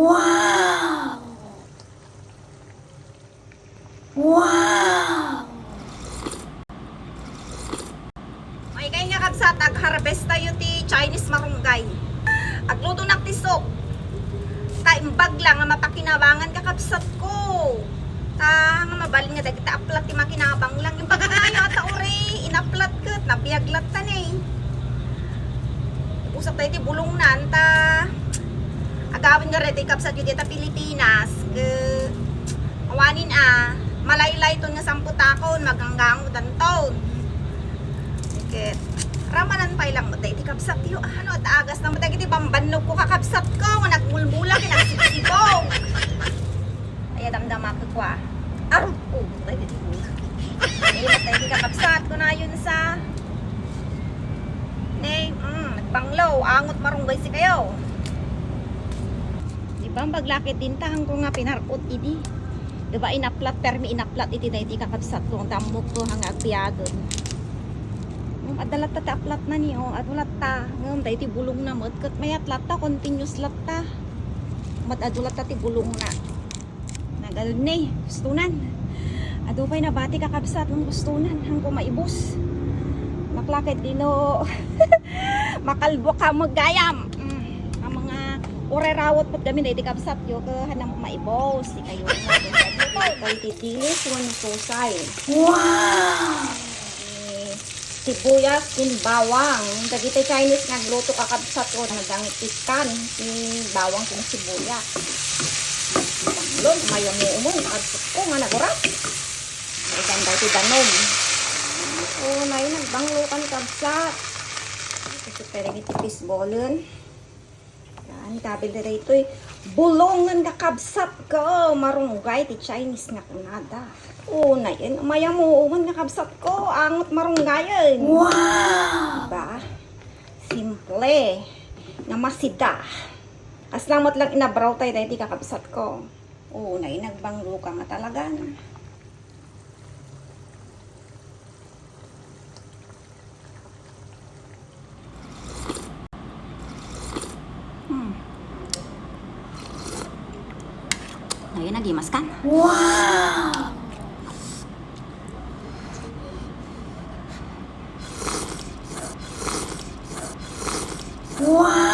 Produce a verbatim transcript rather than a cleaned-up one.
Wow! Wow! Maikay nga kabsat, ag-harvest tayo ti Chinese marunggay. Agluto nak ti soup. Ta imbag lang nga mapakinabangan, kakabsat ko. Ta nga mabalin nga dagiti aplat ti makinabang lang. Imbag nga ata uri, inaplat ket nabiag latta ni. Ibusat tayo ti bulong na, ta agawin nga ready kabsat yu dita Pilipinas. Ke, awanin a, malaylayton nga samputakon, maganggangodanton. Ket, ramanan pay lang met daydi kabsat yu. Ano, ta agas na met dagiti bambannog ko kakabsat ko, nga nagmulmula, ken nagsibsibog. Ay, damdama ko kwa. Arum, oh, daydi mula. Ay, mas daydi kakabsat ko na yun sa Ne, mm, nagbanglo, angot marunggay si kayo. Di ba, ang baglakit din ta, hangko nga pinarpot idi. Di ba, inaplat, permi inaplat iti daydi kakabsat ko, ang dammog ko, hanga agbiagen. Um, adda latta ti aplat na ni, oh, adu latta. Ngem, daydi bulong na met, ket mayat latta, continuous latta. Mat adu latta ti bulong na. Nagalud ni, gustonan. Adu pay nabati kakabsat, ng gustonan. Hangko maibus. Naklakad dino. Makalbo ka magayam. Mm. Ang mga urerawot pot kami daydi kabsat yo, ke hanang maibus. Di kayo. Kay titilis, wenno susay. Wow! Eh, sibuyas ken bawang. Dagiti Chinese nga agluto, kakabsat, o, nagangit ti kan ti bawang ken sibuyas. Banglo, mayamuumon, kabsat ko nga nagurat. Isan daw ti danom. O, nay, nagbanglo kan, kabsat. Kasi pwede iti fishballen. Yan, kabil na daytoy. Bulongen nga kabsat ko, marunggay ti Chinese nga kunada. Unay, mayamuon nga kabsat ko, angot marunggayen. Wow! Diba? Simple. Nga masida. As lang met lang inabraw tayo daydi kakabsat ko. Unay, nagbanglo ka nga talaga na. Hmm. Ngayon, nagimas ka? Wow! Wow!